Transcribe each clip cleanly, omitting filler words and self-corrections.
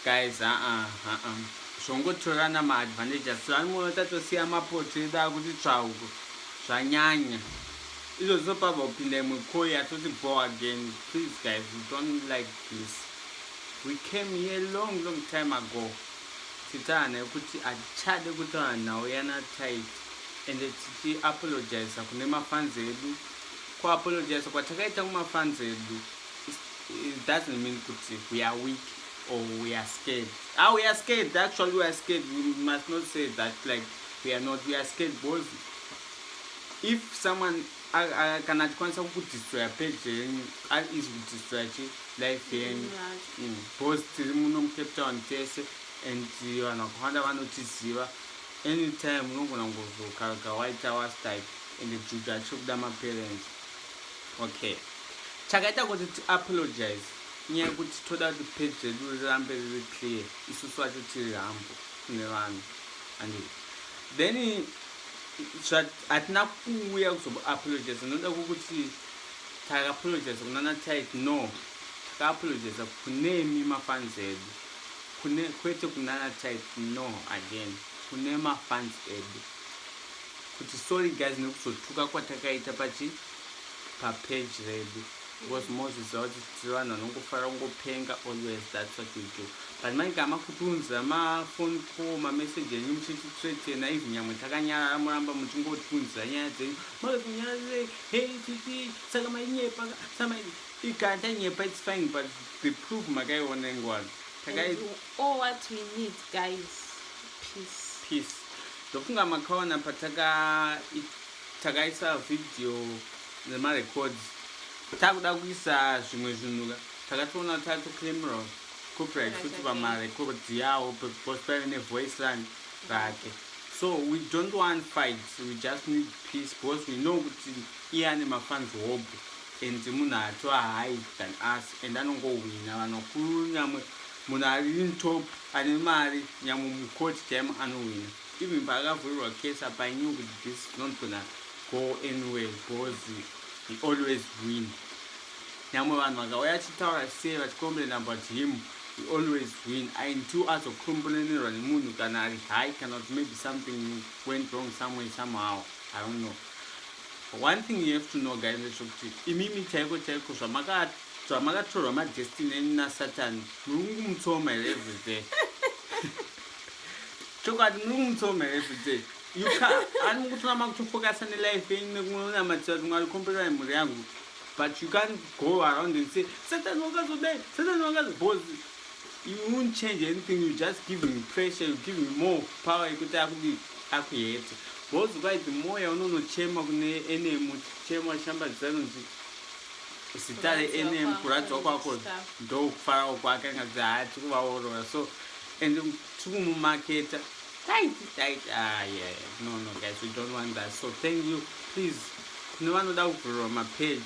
Guys, aa aa zvongotorana maadvantages. Vanimoona tatosiya mapoto edu akuti tsvauko zvanyanya. Izvozvo pabva kupinda imwe koi yatoti go again. Please guys, we don't like this. We came here long long time ago. Titaana yekuti hatichade kutaura nhau yana Tytie ende tichiapologiza kune mafans edu. Kuapologiza kwatakaita kumafans edu, it doesn't mean kuti we are weak or we are scared. Ah, we are scared. Actually, we are scared. We must not say that like we are not. We are scared because if someone kana achikwanisa kukudestroya page yenyu, ari easy kudestroya chi life yenyu, because tiri muno muCape Town tese and vanhu vakawanda vanotiziva. Anytime unogona kungozokaga waita wastype and juju achiri kuda maparents. Okay, chakaita kuti tiapologize inyaya yekuti toda kuti page redu rirambe riri clear. Isusu vacho tiri humble kune vanhu, and then hatina kuuya kuzoapologize noda kwokuti takaapologize kunana Tytie. No, takaapologize kunemi mafans edu, kune kwete kunana Tytie. No, again, kune mafans edu kuti sorry guys nekuzotuka kwatakaita pachi papage redu, because moziziva kuti tiri vanhu vanongofara kungopenga always. That's what we do. But manje makutiunzira maphone call, mameseji enyu muchitithreatena, even nyamwe takanyarara, muramba muchingotiunzira nyaya dzenyu. Makazonyararei? Hey, titi saka mainyepa sama ikana tanyepa, it's fine, but the proof makaiona ingwani. And all what we need, guys, peace. Peace. Ndofunga makaona pataka takaisa video nemarecords, takuda kuisa zvimwe zvinhu, takatoona tatoclaimirwa copyright futi pamarecords yawo because paive nevoice rani rake. So we don't want fights, we just need peace, because we know kuti iye ane mafans hope and munhu atova high than us and anongowina vanhu vakuru. Nyamwe munhu ari in top ane mari, nyamwe mukoti chaimo anowina. Even paakavhurirwa case apa, I knew kuti this is not gonna go anywhere because he always win. Nyamwe vanhu vakauya achitaura sei vachicomplain about him, he always win until azocomplainerwa nemunhu kana ari high, kana kuti maybe something went wrong somewhere, somehow, I don't know. One thing you have to know, guys, ndezvekuti imimi chaiko chaiko zvamakatorwa madestiny enyu nasatani, muri kungumutsoma here everyday? Chokwadi, muri kumutsoma here everyday? Ani mukutora makutofocusa nelife yenyu nekunamatira kuti Mwari komborerai mhuri yangu, but you can't go around and say Satan wakazodai, Satan wakazo, because you won't change anything. You just give him pressure, you give him more power yekuti akudi akuhete, because kwai the more yaunonochema kune enemy, uchema uchishambadzisa nonzi zita reenemy, kuradzwa kwako ndokufarawo kwake, angati haa, tiri kuvaorora. So and tiri kumumaketa tight tight. Ah, yeah, no, guys, we don't want that. So thank you. Please, kune vanoda kuvhurirwa mapage,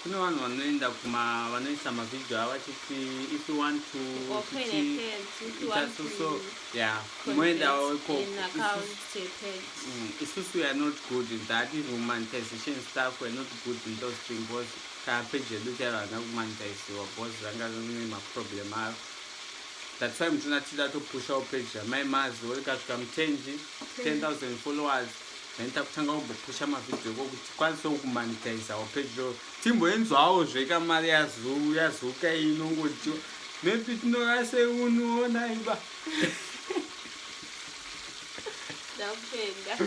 kune vanhu vanoenda kuma vanoisa mavhidhio avo vachiti if you want to open a page, if you want so to so yeah, moendawo ikoko. An account to a page. Isusu we are not good in that. Even monetization stuff, we are not good in those things, because kana page yedu chairo hana kumonetiziwa because ranga rine maproblem ayo. That's why muchiona tida topushawo page ramai Mazi, rikasvika mutenji 10,000 followers, then takutanga kumbopusha mavhidhio iko kuti tikwanisewo kumonetizawo page ro, timboenzwawo zvekamari yazuka inongotiwa maybe tinorase unuona iba. Ndapenda.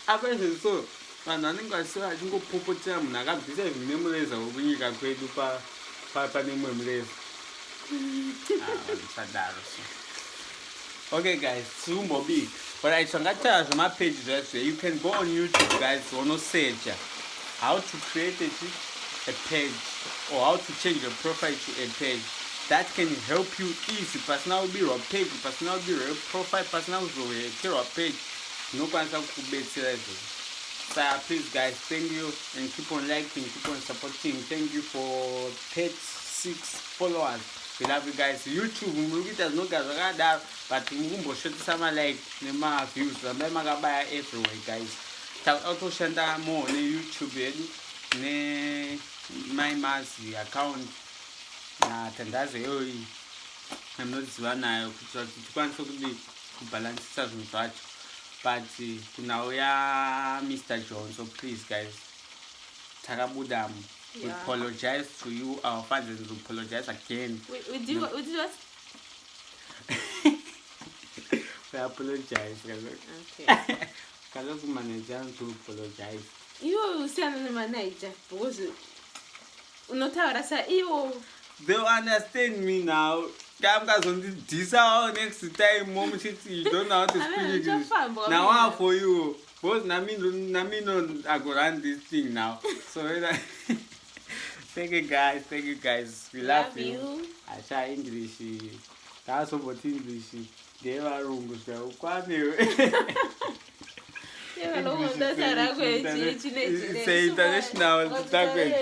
Apa izvezvi so vanhu vanenge vasiva vachingopopotera munhu akabvisa even nemureza wekunyika kwedu pane imwe mureza. Ah, musadaro. So okay guys, tiri alright. Zvangataura zvemapeji zvaizvo, you can go on YouTube, guys, wonosearcha how to create a page or how to change your profile to a page. That can help you easy, pasina kubirwa page, pasina kubirwa profile, pasina kuzohekerwa page. Zvinokwanisa kukubetsera izvozvo. So please guys, thank you and keep on liking, keep on supporting. Thank you for 36 followers. We love you guys. YouTube muri kuita zvinogara zvakadaro, but mukumboshotesa malike nemaviews. Rambai makabaya everywhere, guys. Takuda kutoshanda more neYouTube yedu nemaimazi account natandazo iyoyi. yamunoziva nayo kuitira kuti tikwanise kudii kubhalansisa zvinhu zvacho. But kunhau yaMr Johnson, please guys, takabudamo. We apologize to you, our fans, and we apologize again. We did what? We apologize kaloku. Okay. Kaloku manager to apologize. Iwe usiyana nemanaija because unotaura sa iwo. They will understand me now. Kamukazondidhisawo next time momuchiti you don't know how to speak English. Uchafamba. Now ah, for you because nami no, I go run this thing now. So thank you guys, thank you guys, we love Love you. you. Asha English taasomboti English ndeyevarungu zvikakwanewe. It's a international language.